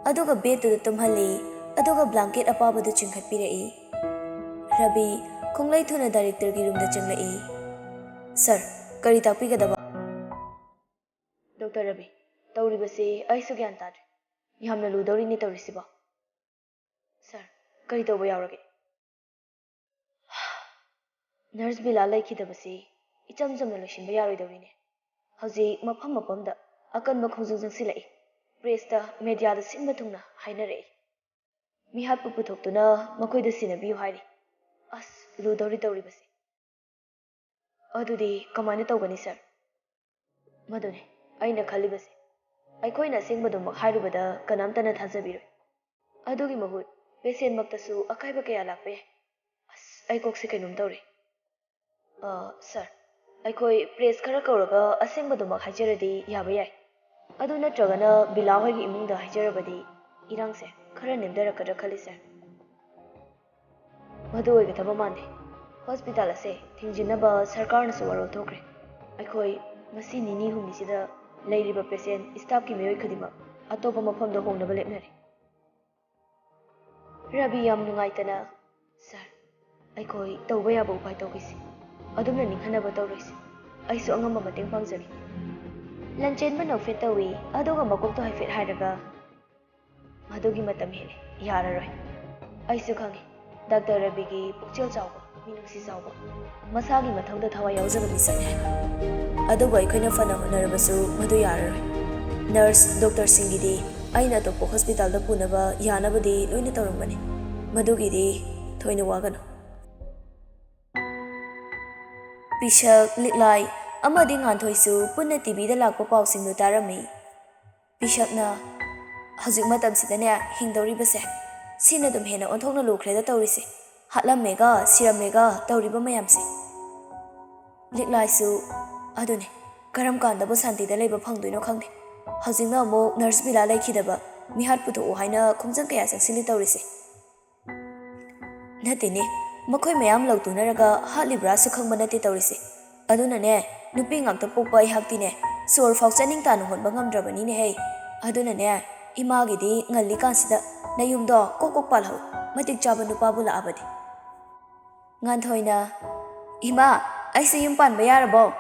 ꯑꯗꯨꯒ ꯕꯦꯗꯇꯨꯗ ꯇꯨꯝꯍꯜꯂꯤ, ꯑꯗꯨꯒ ꯕ꯭ꯂꯥꯡꯀꯦꯠ ꯑꯄꯥꯕꯗꯨ ꯆꯤꯡꯈꯠꯄꯤꯔꯛꯏ꯫ ꯔꯕꯤ ꯈꯣꯡꯂꯩ ꯊꯨꯅ ꯗꯥꯏꯔꯦꯛꯇꯔꯒꯤ ꯔꯨꯝꯗ ꯆꯪꯂꯛꯏ꯫ "ꯁꯥꯔ, ꯀꯔꯤ ꯇꯥꯛꯄꯤꯒꯗꯕ?" "ꯗꯣꯛꯇꯔ ꯔꯕꯤ, ꯇꯧꯔꯤꯕꯁꯤ ꯑꯩꯁꯨ ꯒ꯭ꯌꯥꯟ ꯇꯥꯗ꯭ꯔꯦ꯫ ꯌꯥꯝꯅ ꯂꯨꯗꯧꯔꯤꯅꯦ ꯇꯧꯔꯤꯁꯤꯕꯣ꯫" "ꯁꯥꯔ, ꯀꯔꯤ ꯇꯧꯕ ꯌꯥꯎꯔꯒꯦ?" "ꯅꯔꯁ ꯕꯤꯂꯥ ꯂꯩꯈꯤꯗꯕꯁꯤ ꯏꯆꯝ ꯆꯝꯅ ꯂꯣꯏꯁꯤꯟꯕ ꯌꯥꯔꯣꯏꯗꯧꯔꯤꯅꯦ꯫ ꯍꯧꯖꯤꯛ ꯃꯐꯝ ꯃꯐꯝꯗ ꯑꯀꯟꯕ ꯈꯣꯡꯖꯪ ꯆꯪꯁꯤꯜꯂꯛꯏ꯫ ꯄ꯭ꯔꯦꯁꯇ, ꯃꯦꯗꯤꯌꯥꯗ ꯁꯤꯟꯕ ꯊꯨꯡꯅ ꯍꯥꯏꯅꯔꯛꯏ꯫ ꯃꯤꯍꯥꯠꯄꯨ ꯄꯨꯊꯣꯛꯇꯨꯅ ꯃꯈꯣꯏꯗ ꯁꯤꯟꯅꯕꯤꯌꯨ ꯍꯥꯏꯔꯤ꯫ ꯑꯁ, ꯂꯨꯗꯧꯔꯤ ꯇꯧꯔꯤꯕꯁꯦ꯫" ꯑꯗꯨꯗꯤ ꯀꯃꯥꯏꯅ ꯇꯧꯒꯅꯤ, ꯁꯥꯔ? ꯃꯗꯨꯅꯤ ꯑꯩꯅ ꯈꯜꯂꯤꯕꯁꯦ꯫ ꯑꯩꯈꯣꯏꯅ ꯑꯁꯦꯡꯕꯗꯨꯃꯛ ꯍꯥꯏꯔꯨꯕꯗ ꯀꯅꯥꯝꯇꯅ ꯊꯥꯖꯕꯤꯔꯣꯏ꯫ ꯑꯗꯨꯒꯤ ꯃꯍꯨꯠ ꯄꯦꯁꯦꯟꯃꯛꯇꯁꯨ ꯑꯀꯥꯏꯕ ꯀꯌꯥ ꯂꯥꯛꯄ ꯌꯥꯏ꯫ ꯑꯁ, ꯑꯩ ꯀꯣꯛꯁꯦ ꯀꯩꯅꯣꯝ ꯇꯧꯔꯦ꯫ ꯑ, ꯁꯥꯔ, ꯑꯩꯈꯣꯏ ꯄ꯭ꯔꯦꯁ ꯈꯔ ꯀꯧꯔꯒ ꯑꯁꯦꯡꯕꯗꯨꯃꯛ ꯍꯥꯏꯖꯔꯗꯤ ꯌꯥꯕ ꯌꯥꯏ꯫ ꯑꯗꯨ ꯅꯠꯇ꯭ꯔꯒꯅ ꯕꯤꯂꯥ ꯍꯣꯏꯒꯤ ꯏꯃꯨꯡꯗ ꯍꯥꯏꯖꯔꯕꯗꯤ ꯏꯔꯥꯡꯁꯦ ꯈꯔ ꯅꯦꯝꯊꯔꯛꯀꯗ꯭ꯔꯥ ꯈꯜꯂꯤ, ꯁꯥꯔ꯫ ꯃꯗꯨ ꯑꯣꯏꯒꯗꯕ ꯃꯥꯟꯗꯦ꯫ ꯍꯣꯁꯄꯤꯇꯥꯜ ꯑꯁꯦ ꯊꯤꯡꯖꯤꯟꯅꯕ ꯁꯔꯀꯥꯔꯅꯁꯨ ꯋꯥꯔꯣꯜ ꯊꯣꯛꯈ꯭ꯔꯦ꯫ ꯑꯩꯈꯣꯏ ꯉꯁꯤ ꯅꯤꯅꯤ ꯍꯨꯝꯅꯤꯁꯤꯗ ꯂꯩꯔꯤꯕ ꯄꯦꯁꯦꯟ, ꯁ꯭ꯇꯥꯐꯀꯤ ꯃꯤꯑꯣꯏ ꯈꯨꯗꯤꯡꯃꯛ ꯑꯇꯣꯞꯄ ꯃꯐꯝꯗ ꯍꯣꯡꯅꯕ ꯂꯦꯞꯅꯔꯦ꯫ ꯔꯕꯤ, ꯌꯥꯝ ꯅꯨꯡꯉꯥꯏꯇꯅ, ꯁꯥꯔ, ꯑꯩꯈꯣꯏ ꯇꯧꯕ ꯌꯥꯕ ꯎꯄꯥꯏ ꯇꯧꯈꯤꯁꯤ꯫ ꯑꯗꯨꯝꯅ ꯅꯤꯡꯍꯟꯅꯕ ꯇꯧꯔꯣꯏꯁꯤ꯫ ꯑꯩꯁꯨ ꯑꯉꯝꯕ ꯃꯇꯦꯡ ꯄꯥꯡꯖꯒꯦ꯫ ꯂꯟꯆꯦꯟꯕ ꯅꯣꯛꯐꯦꯠ ꯇꯧꯏ, ꯑꯗꯨꯒ ꯃꯀꯣꯛꯇꯣ ꯍꯥꯏꯐꯦꯠ ꯍꯥꯏꯔꯒ, "ꯃꯗꯨꯒꯤ ꯃꯇꯝ ꯍꯦꯜꯂꯦ, ꯌꯥꯔꯔꯣꯏ꯫ ꯑꯩꯁꯨ ꯈꯪꯉꯤ, ꯗꯥꯛꯇꯔ ꯔꯕꯤꯒꯤ ꯄꯨꯛꯆꯦꯜ ꯆꯥꯎꯕ, ꯃꯤꯅꯨꯡꯁꯤ ꯆꯥꯎꯕ, ꯃꯁꯥꯒꯤ ꯃꯊꯧꯗ ꯊꯋꯥꯏ ꯌꯥꯎꯖꯕ ꯃꯤꯁꯛꯅꯤ ꯍꯥꯏꯕ꯫ ꯑꯗꯨꯕꯨ ꯑꯩꯈꯣꯏꯅ ꯐꯅ ꯍꯣꯠꯅꯔꯕꯁꯨ ꯃꯗꯨ ꯌꯥꯔꯔꯣꯏ꯫ ꯅꯔꯁ, ꯗꯣꯛꯇꯔꯁꯤꯡꯒꯤꯗꯤ ꯑꯩꯅ ꯑꯇꯣꯞꯄ ꯍꯣꯁꯄꯤꯇꯥꯜꯗ ꯄꯨꯅꯕ ꯌꯥꯅꯕꯗꯤ ꯂꯣꯏꯅ ꯇꯧꯔꯝꯒꯅꯤ꯫ ꯃꯗꯨꯒꯤꯗꯤ ꯊꯣꯏꯅ ꯋꯥꯒꯅꯨ꯫" ꯄꯤꯁꯛ, ꯂꯤꯛꯂꯥꯏ ꯑꯃꯗꯤ ꯉꯥꯟꯊꯣꯏꯁꯨ ꯄꯨꯟꯅ ꯇꯤꯚꯤꯗ ꯂꯥꯛꯄ ꯄꯥꯎꯁꯤꯡꯗꯨ ꯇꯥꯔꯝꯃꯤ꯫ ꯄꯤꯁꯛꯅ, "ꯍꯧꯖꯤꯛ ꯃꯇꯝꯁꯤꯗꯅꯦ ꯍꯤꯡꯗꯧꯔꯤꯕꯁꯦ, ꯁꯤꯅ ꯑꯗꯨꯝ ꯍꯦꯟꯅ ꯑꯣꯟꯊꯣꯛꯅ ꯂꯨꯈ꯭ꯔꯦꯗ ꯇꯧꯔꯤꯁꯦ꯫ ꯍꯥꯠꯂꯝꯃꯦꯒ, ꯁꯤꯔꯝꯃꯦꯒ ꯇꯧꯔꯤꯕ ꯃꯌꯥꯝꯁꯦ꯫" ꯂꯤꯛꯂꯥꯏꯁꯨ, "ꯑꯗꯨꯅꯦ, ꯀꯔꯝ ꯀꯥꯟꯗꯕꯨ ꯁꯥꯟꯇꯤꯗ ꯂꯩꯕ ꯐꯪꯗꯣꯏꯅꯣ ꯈꯪꯗꯦ꯫ ꯍꯧꯖꯤꯛꯅ ꯑꯃꯨꯛ ꯅꯔꯁ ꯕꯤꯂꯥ ꯂꯩꯈꯤꯗꯕ, ꯃꯤꯍꯥꯠ ꯄꯨꯊꯣꯛꯑꯣ ꯍꯥꯏꯅ ꯈꯣꯡꯖꯪ ꯀꯌꯥ ꯆꯪꯁꯤꯜꯂꯤ ꯇꯧꯔꯤꯁꯦ꯫" ꯅꯠꯇꯦꯅꯦ, ꯃꯈꯣꯏ ꯃꯌꯥꯝ ꯂꯧꯇꯨꯅꯔꯒ ꯍꯥꯠꯂꯤꯕ꯭ꯔꯥꯁꯨ ꯈꯪꯕ ꯅꯠꯇꯦ ꯇꯧꯔꯤꯁꯦ꯫ ꯑꯗꯨꯅꯅꯦ, ꯅꯨꯄꯤ ꯉꯥꯛꯇ ꯄꯣꯛꯄ ꯑꯩꯍꯥꯛꯇꯤꯅꯦ, ꯁꯣꯔ ꯐꯥꯎ ꯆꯥꯅꯤꯡ ꯇꯥꯅ ꯍꯣꯟꯕ ꯉꯝꯗ꯭ꯔꯕꯅꯤꯅꯦꯍꯦ꯫ ꯑꯗꯨꯅꯅꯦ, ꯏꯃꯥꯒꯤꯗꯤ ꯉꯜꯂꯤꯀꯥꯟꯁꯤꯗ ꯅꯌꯨꯝꯗꯣ ꯀꯣꯛ ꯀꯣꯛ ꯄꯥꯜꯍꯧ, ꯃꯇꯤꯛ ꯆꯥꯕ ꯅꯨꯄꯥꯕꯨ ꯂꯥꯛꯑꯕꯗꯤ꯫ ꯉꯥꯟꯊꯣꯏꯅ, "ꯏꯃꯥ, ꯑꯩꯁꯦ ꯌꯨꯝ ꯄꯥꯟꯕ ꯌꯥꯔꯕꯣ?"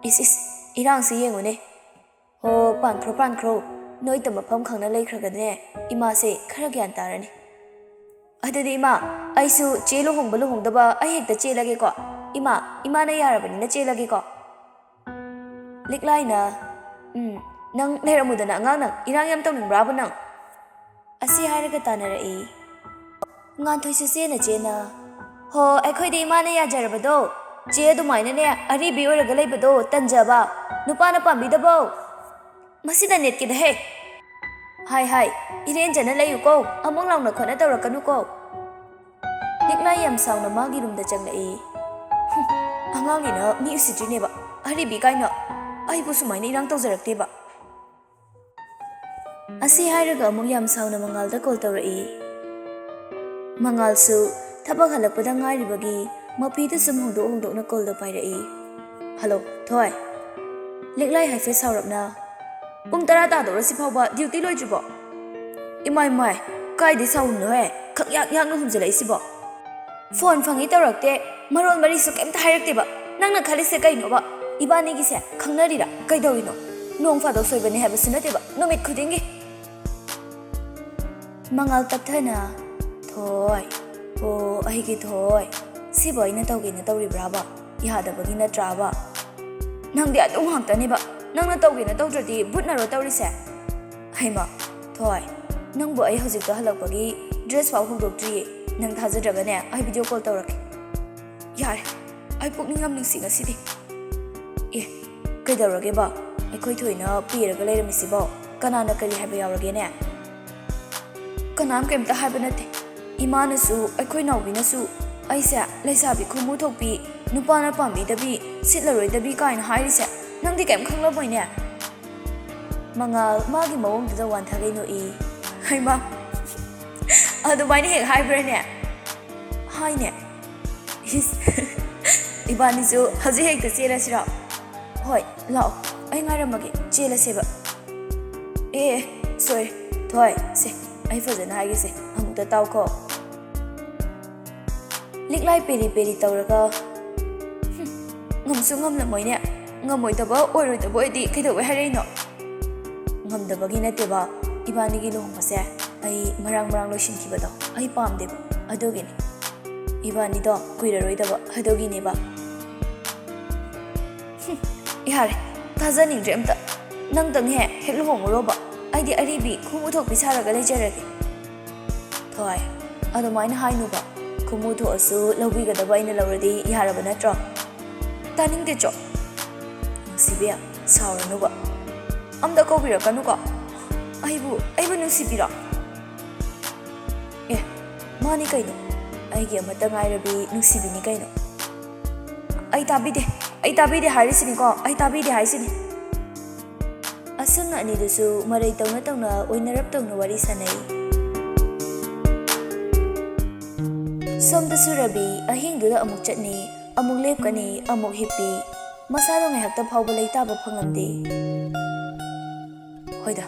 "ꯏꯁ, ꯏꯁ, ꯏꯔꯥꯡꯁꯤ ꯌꯦꯡꯉꯨꯅꯦ꯫ ꯍꯣ, ꯄꯥꯟꯈ꯭ꯔꯣ, ꯄꯥꯟꯈ꯭ꯔꯣ꯫ ꯅꯣꯏꯇ ꯃꯐꯝ ꯈꯪꯅ ꯂꯩꯈ꯭ꯔꯒꯅꯦ, ꯏꯃꯥꯁꯦ ꯈꯔ ꯒ꯭ꯌꯥꯟ ꯇꯥꯔꯅꯤ꯫" "ꯑꯗꯨꯗꯤ ꯏꯃꯥ, ꯑꯩꯁꯨ ꯆꯦ ꯂꯨꯍꯣꯡꯕ ꯂꯨꯍꯣꯡꯗꯕ ꯑꯩ ꯍꯦꯛꯇ ꯆꯦꯜꯂꯒꯦꯀꯣ꯫ ꯏꯃꯥ, ꯏꯃꯥꯅ ꯌꯥꯔꯕꯅꯤꯅ ꯆꯦꯜꯂꯒꯦꯀꯣ꯫" ꯂꯤꯛꯂꯥꯏꯅ, "ꯎꯝ, ꯅꯪ ꯂꯩꯔꯝꯃꯨꯗꯅ ꯑꯉꯥꯡ ꯅꯪ, ꯏꯔꯥꯡ ꯌꯥꯝ ꯇꯧꯅꯤꯡꯕ꯭ꯔꯥꯕ ꯅꯪ?" ꯑꯁꯤ ꯍꯥꯏꯔꯒ ꯇꯥꯟꯅꯔꯛꯏ꯫ ꯉꯥꯟꯊꯣꯏꯁꯨ ꯆꯦꯅ ꯆꯦꯅ, "ꯍꯣ, ꯑꯩꯈꯣꯏꯗꯤ ꯏꯃꯥꯅ ꯌꯥꯖꯔꯕꯗꯣ ꯆꯦ ꯑꯗꯨꯃꯥꯏꯅꯅꯦ ꯑꯔꯤꯕꯤ ꯑꯣꯏꯔꯒ ꯂꯩꯕꯗꯣ ꯇꯟꯖꯕ, ꯅꯨꯄꯥꯅ ꯄꯥꯝꯕꯤꯗꯕꯧ꯫ ꯃꯁꯤꯗ ꯅꯦꯠꯀꯤꯗꯍꯦ꯫ ꯍꯥꯏ ꯍꯥꯏ, ꯏꯔꯦꯟꯖꯅ ꯂꯩꯌꯨꯀꯣ, ꯑꯃꯨꯛ ꯂꯥꯎꯅ ꯈꯣꯠꯅ ꯇꯧꯔꯛꯀꯅꯨꯀꯣ꯫ ꯂꯤꯛꯂꯥꯏ ꯌꯥꯝ ꯁꯥꯎꯅ ꯃꯥꯒꯤ ꯔꯨꯝꯗ ꯆꯪꯂꯛꯏ꯫ "ꯍꯨꯝ, ꯑꯉꯥꯡꯅꯤꯅ ꯃꯤ ꯎꯁꯤꯠꯇ꯭ꯔꯤꯅꯦꯕ, ꯑꯔꯤꯕꯤ ꯀꯥꯏꯅ꯫ ꯑꯩꯕꯨ ꯁꯨꯃꯥꯏꯅ ꯏꯔꯥꯡ ꯇꯧꯖꯔꯛꯇꯦꯕ"꯫ ꯑꯁꯤ ꯍꯥꯏꯔꯒ ꯑꯃꯨꯛ ꯌꯥꯝ ꯁꯥꯎꯅ ꯃꯉꯥꯜꯗ ꯀꯣꯜ ꯇꯧꯔꯛꯏ꯫ ꯃꯉꯥꯜꯁꯨ ꯊꯕꯛ ꯍꯜꯂꯛꯄꯗ ꯉꯥꯏꯔꯤꯕꯒꯤ ꯃꯄꯤꯗꯨ ꯁꯨꯝ ꯍꯣꯡꯗꯣꯛ ꯍꯣꯡꯗꯣꯛꯅ ꯀꯣꯜꯗꯣ ꯄꯥꯏꯔꯛꯏ꯫ "ꯍꯜꯂꯣ, ꯊꯣꯏ?" ꯂꯤꯛꯂꯥꯏ ꯍꯥꯏꯐꯦꯠ ꯁꯥꯎꯔꯞꯅ, "ꯄꯨꯡ ꯇꯔꯥ ꯇꯥꯗꯧꯔꯁꯤ ꯐꯥꯎꯕ ꯗ꯭ꯌꯨꯇꯤ ꯂꯣꯏꯗ꯭ꯔꯤꯕꯣ?" "ꯏꯃꯥꯏ ꯃꯥꯏ, ꯀꯥꯏꯗꯩ ꯁꯥꯎꯔꯨꯝꯅꯣꯍꯦ? ꯈꯪꯌꯥꯛ ꯌꯥꯛꯅ ꯍꯨꯝꯖꯤꯜꯂꯛꯏꯁꯤꯕꯣ?" "ꯐꯣꯟ ꯐꯪꯉꯤ ꯇꯧꯔꯛꯇꯦ, ꯃꯔꯣꯜ ꯃꯔꯤꯁꯨ ꯀꯩꯝꯇ ꯍꯥꯏꯔꯛꯇꯦꯕ꯫ ꯅꯪꯅ ꯈꯜꯂꯤꯁꯦ ꯀꯩꯅꯣꯕ? ꯏꯕꯥꯅꯤꯒꯤꯁꯦ ꯈꯪꯅꯔꯤꯔꯥ? ꯀꯩꯗꯧꯔꯤꯅꯣ? ꯅꯣꯡ ꯐꯥꯗꯣꯛ ꯁꯣꯏꯕꯅꯦ ꯍꯥꯏꯕꯁꯨ ꯅꯠꯇꯦꯕ, ꯅꯨꯃꯤꯠ ꯈꯨꯗꯤꯡꯒꯤ"꯫ ꯃꯉꯥꯜ ꯇꯞꯊꯅ, "ꯊꯣꯏ, ꯑꯣ ꯑꯩꯒꯤ ꯊꯣꯏ, ꯁꯤꯕꯨ ꯑꯩꯅ ꯇꯧꯒꯦꯅ ꯇꯧꯔꯤꯕ꯭ꯔꯥꯕ? ꯌꯥꯗꯕꯒꯤ ꯅꯠꯇ꯭ꯔꯥꯕ? ꯅꯪꯗꯤ ꯑꯗꯨ ꯉꯥꯛꯇꯅꯦꯕ, ꯅꯪꯅ ꯇꯧꯒꯦꯅ ꯇꯧꯗ꯭ꯔꯗꯤ ꯕꯨꯠꯅꯔꯣ ꯇꯧꯔꯤꯁꯦ?" "ꯍꯩꯃ, ꯊꯣꯏ, ꯅꯪꯕꯨ ꯑꯩ ꯍꯧꯖꯤꯛꯇ ꯍꯜꯂꯛꯄꯒꯤ ꯗ꯭ꯔꯦꯁ ꯐꯥꯎ ꯍꯣꯡꯗꯣꯛꯇ꯭ꯔꯤꯌꯦ꯫ ꯅꯪ ꯊꯥꯖꯗ꯭ꯔꯒꯅꯦ, ꯑꯩ ꯚꯤꯗꯤꯑꯣ ꯀꯣꯜ ꯇꯧꯔꯛꯀꯦ"꯫ "ꯌꯥꯔꯦ, ꯑꯩ ꯄꯨꯛꯅꯤꯡ ꯌꯥꯝ ꯅꯨꯡꯁꯤ ꯉꯁꯤꯗꯤ"꯫ "ꯑꯦ, ꯀꯩꯗꯧꯔꯒꯦꯕ? ꯑꯩꯈꯣꯏ ꯊꯣꯏꯅ ꯄꯦꯔꯒ ꯂꯩꯔꯝꯃꯤꯁꯤꯕꯣ? ꯀꯅꯥꯅ ꯀꯔꯤ ꯍꯥꯏꯕ ꯌꯥꯎꯔꯒꯦꯅꯦ?" "ꯀꯅꯥꯝ ꯀꯩꯝꯇ ꯍꯥꯏꯕ ꯅꯠꯇꯦ꯫ ꯏꯃꯥꯅꯁꯨ, ꯑꯩꯈꯣꯏ ꯅꯥꯎꯕꯤꯅꯁꯨ ꯑꯩꯁꯦ ꯂꯩꯁꯥꯕꯤ ꯈꯨꯃꯨ ꯊꯣꯛꯄꯤ, ꯅꯨꯄꯥꯅ ꯄꯥꯝꯕꯤꯗꯕꯤ, ꯁꯤꯠꯂꯔꯣꯏꯗꯕꯤ ꯀꯥꯏꯅ ꯍꯥꯏꯔꯤꯁꯦ ꯅꯪꯗꯤ ꯀꯩꯝ ꯈꯪꯂꯝꯃꯣꯏꯅꯦ"꯫ ꯃꯉꯥꯜ ꯃꯥꯒꯤ ꯃꯑꯣꯡꯗꯨꯗ ꯋꯥꯟꯊꯒꯩ ꯅꯣꯛꯏ꯫ "ꯍꯩꯃꯥ, ꯑꯗꯨꯃꯥꯏꯅ ꯍꯦꯛ ꯍꯥꯏꯕ꯭ꯔꯥꯅꯦ?" "ꯍꯥꯏꯅꯦ"꯫ "ꯏꯁ, ꯏꯕꯥꯅꯤꯁꯨ ꯍꯧꯖꯤꯛ ꯍꯦꯛꯇ ꯆꯦꯜꯂꯁꯤꯔꯣ?" "ꯍꯣꯏ, ꯂꯥꯛꯑꯣ, ꯑꯩ ꯉꯥꯏꯔꯝꯃꯒꯦ, ꯆꯦꯜꯂꯁꯦꯕ"꯫ "ꯑꯦ, ꯑꯦ, ꯁꯣꯏꯔꯦ꯫ ꯊꯣꯏ, ꯁꯦ, ꯑꯩ ꯐꯖꯅ ꯍꯥꯏꯒꯦꯁꯦ, ꯑꯃꯨꯛꯇ ꯇꯥꯎꯀꯣ"꯫ ꯂꯤꯛꯂꯥꯏ ꯄꯦꯔꯤ ꯄꯦꯔꯤ ꯇꯧꯔꯒ, "ꯍꯨꯝ, ꯉꯝꯁꯨ ꯉꯝꯂꯝꯃꯣꯏꯅꯦ꯫ ꯉꯝꯃꯣꯏꯗꯕ ꯑꯣꯏꯔꯣꯏꯗꯕ ꯑꯣꯏꯗꯤ ꯀꯩꯗꯧꯕꯩ ꯍꯥꯏꯔꯛꯏꯅꯣ?" "ꯉꯝꯗꯕꯒꯤ ꯅꯠꯇꯦꯕ, ꯏꯕꯥꯅꯤꯒꯤ ꯂꯨꯍꯣꯡꯕꯁꯦ ꯑꯩ ꯃꯔꯥꯡ ꯃꯔꯥꯡ ꯂꯣꯏꯁꯤꯟꯈꯤꯕꯗꯣ ꯑꯩ ꯄꯥꯝꯗꯦꯕ, ꯑꯗꯨꯒꯤꯅꯤ꯫ ꯏꯕꯥꯅꯤꯗꯣ ꯀꯨꯏꯔꯔꯣꯏꯗꯕ, ꯑꯗꯨꯒꯤꯅꯦꯕ"꯫ "ꯍꯨꯝ, ꯌꯥꯔꯦ, ꯊꯥꯖꯅꯤꯡꯗ꯭ꯔꯦ ꯑꯝꯇ꯫ ꯅꯪꯇꯪ ꯍꯦꯛ, ꯍꯦꯛ ꯂꯨꯍꯣꯡꯉꯨꯔꯣꯕ꯫ ꯑꯩꯗꯤ ꯑꯔꯤꯕꯤ ꯈꯣꯡꯎ ꯊꯣꯛꯄꯤ ꯁꯥꯔꯒ ꯂꯩꯖꯔꯒꯦ"꯫ "ꯊꯣꯏ, ꯑꯗꯨꯃꯥꯏꯅ ꯍꯥꯏꯅꯨꯕ꯫ ꯈꯣꯡꯎ ꯊꯣꯛꯑꯁꯨ ꯂꯧꯕꯤꯒꯗꯕ ꯑꯩꯅ ꯂꯧꯔꯗꯤ ꯌꯥꯔꯕ ꯅꯠꯇ꯭ꯔꯣ?" ꯇꯥꯅꯤꯡꯗꯦ ꯆꯣ꯫ ꯅꯨꯡꯁꯤꯕꯤ, ꯁꯥꯎꯔꯅꯨꯕ꯫ ꯑꯝꯇ ꯀꯧꯕꯤꯔꯛꯀꯅꯨꯀꯣ꯫ ꯑꯩꯕꯨ, ꯑꯩꯕꯨ ꯅꯨꯡꯁꯤꯕꯤꯔꯣ? ꯑꯦ, ꯃꯥꯅꯤ ꯀꯩꯅꯣ꯫ ꯑꯩꯒꯤ ꯑꯃꯠꯇ ꯉꯥꯏꯔꯕꯤ ꯅꯨꯡꯁꯤꯕꯤꯅꯤ ꯀꯩꯅꯣ꯫ ꯑꯩ ꯇꯥꯕꯤꯗꯦ, ꯑꯩ ꯇꯥꯕꯤꯗꯦ ꯍꯥꯏꯔꯤꯁꯤꯅꯤꯀꯣ, ꯑꯩ ꯇꯥꯕꯤꯗꯦ ꯍꯥꯏꯁꯤꯅꯤ꯫ ꯑꯁꯨꯝꯅ ꯑꯅꯤꯗꯨꯁꯨ ꯃꯔꯩ ꯇꯧꯅ ꯇꯧꯅ ꯑꯣꯏꯅꯔꯞ ꯇꯧꯅ ꯋꯥꯔꯤ ꯁꯥꯟꯅꯩ꯫ ꯁꯣꯝꯗꯁꯨ ꯔꯕꯤ ꯑꯍꯤꯡꯗꯨꯗ ꯑꯃꯨꯛ ꯆꯠꯅꯤ, ꯑꯃꯨꯛ ꯂꯦꯞꯀꯅꯤ, ꯑꯃꯨꯛ ꯍꯤꯞꯄꯤ꯫ ꯃꯁꯥꯗꯣ ꯉꯥꯏꯍꯥꯛꯇ ꯐꯥꯎꯕ ꯂꯩꯇꯥꯕ ꯐꯪꯂꯝꯗꯦ꯫ ꯍꯣꯏꯗ,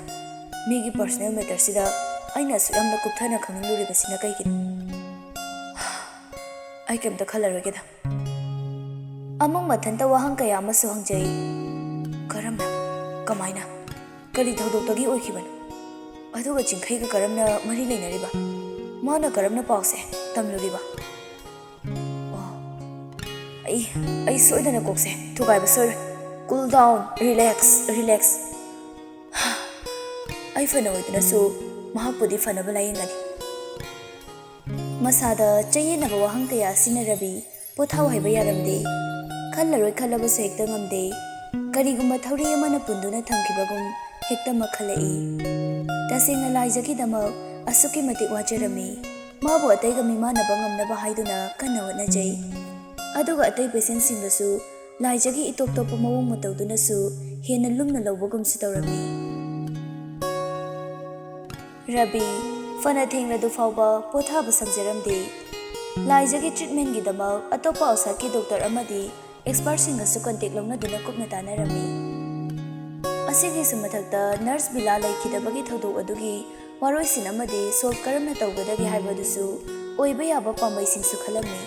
ꯃꯤꯒꯤ personal matterꯁꯤꯗ ꯑꯩꯅ ꯑꯁꯨꯛ ꯌꯥꯝꯅ ꯀꯨꯞꯊꯅ ꯈꯪꯅꯤꯡꯂꯨꯔꯤꯕꯁꯤꯅ ꯀꯩꯒꯤꯅꯣ? ꯑꯩ ꯀꯩꯝꯇ ꯈꯜꯂꯔꯣꯏꯒꯦꯗ꯫ ꯑꯃꯨꯛ ꯃꯊꯟꯇ ꯋꯥꯍꯪ ꯀꯌꯥ ꯑꯃꯁꯨ ꯍꯪꯖꯩ꯫ ꯀꯔꯝꯅ? ꯀꯃꯥꯏꯅ? ꯀꯔꯤ ꯊꯧꯗꯣꯛꯇꯒꯤ ꯑꯣꯏꯈꯤꯕꯅꯣ? ꯑꯗꯨꯒ ꯆꯤꯡꯈꯩꯒ ꯀꯔꯝꯅ ꯃꯔꯤ ꯂꯩꯅꯔꯤꯕ? ꯃꯥꯅ ꯀꯔꯝꯅ ꯄꯥꯎꯁꯦ ꯇꯝꯂꯨꯔꯤꯕ? ꯑꯣ, ꯑꯩ, ꯑꯩ ꯁꯣꯏꯗꯅ ꯀꯣꯛꯁꯦ ꯊꯨꯒꯥꯏꯕ ꯁꯣꯏꯔꯣꯏ꯫ Cool down, relax, relax꯫ ꯑꯩ ꯐꯅ ꯑꯣꯏꯗꯨꯅꯁꯨ ꯃꯍꯥꯛꯄꯨꯗꯤ ꯐꯅꯕ ꯂꯥꯌꯦꯡꯒꯅꯤ꯫ ꯃꯁꯥꯗ ꯆꯌꯦꯠꯅꯕ ꯋꯥꯍꯪ ꯀꯌꯥ ꯑꯁꯤꯅ ꯔꯕꯤ ꯄꯣꯊꯥꯎ ꯍꯥꯏꯕ ꯌꯥꯔꯝꯗꯦ꯫ ꯈꯜꯂꯔꯣꯏ ꯈꯜꯂꯕꯁꯨ ꯍꯦꯛꯇ ꯉꯝꯗꯦ꯫ ꯀꯔꯤꯒꯨꯝꯕ ꯊꯧꯔꯤ ꯑꯃꯅ ꯄꯨꯟꯗꯨꯅ ꯊꯝꯈꯤꯕꯒꯨꯝ ꯍꯦꯛꯇꯃꯛ ꯈꯜꯂꯛꯏ꯫ ꯇꯁꯦꯡꯅ ꯂꯥꯏꯖꯒꯤꯗꯃꯛ ꯑꯁꯨꯛꯀꯤ ꯃꯇꯤꯛ ꯋꯥꯖꯔꯝꯃꯤ꯫ ꯃꯥꯕꯨ ꯑꯇꯩꯒ ꯃꯤꯃꯥꯟꯅꯕ ꯉꯝꯅꯕ ꯍꯥꯏꯗꯨꯅ ꯀꯟꯅ ꯍꯣꯠꯅꯖꯩ꯫ ꯑꯗꯨꯒ ꯑꯇꯩ patientꯁꯤꯡꯗꯁꯨ ꯂꯥꯏꯖꯒꯤ ꯏꯇꯣꯞ ꯇꯣꯞꯄ ꯃꯑꯣꯡ ꯃꯇꯧꯗꯨꯅꯁꯨ ꯍꯦꯟꯅ ꯂꯨꯝꯅ ꯂꯧꯕꯒꯨꯝꯁꯨ ꯇꯧꯔꯝꯃꯤ꯫ ꯔꯕꯤ ꯐꯅ ꯊꯦꯡꯂꯗꯨ ꯐꯥꯎꯕ ꯄꯣꯊꯥꯕ ꯁꯪꯖꯔꯝꯗꯦ꯫ ꯂꯥꯏꯖꯒꯤ treatmentꯒꯤꯗꯃꯛ ꯑꯇꯣꯞꯄ outsideꯀꯤ doctor ꯑꯃꯗꯤ expertꯁꯤꯡꯒꯁꯨ contact ꯂꯧꯅꯗꯨꯅ ꯀꯨꯞꯅ ꯇꯥꯟꯅꯔꯝꯃꯤ꯫ ꯑꯁꯤꯒꯤꯁꯨ ꯃꯊꯛꯇ nurse ꯕꯤꯂꯥ ꯂꯩꯈꯤꯗꯕꯒꯤ ꯊꯧꯗꯣꯛ ꯑꯗꯨꯒꯤ ꯋꯥꯔꯣꯏꯁꯤꯟ ꯑꯃꯗꯤ solve ꯀꯔꯝꯅ ꯇꯧꯒꯗꯒꯦ ꯍꯥꯏꯕꯗꯨꯁꯨ ꯑꯣꯏꯕ ꯌꯥꯕ ꯄꯥꯝꯕꯩꯁꯤꯡꯁꯨ ꯈꯜꯂꯝꯃꯤ꯫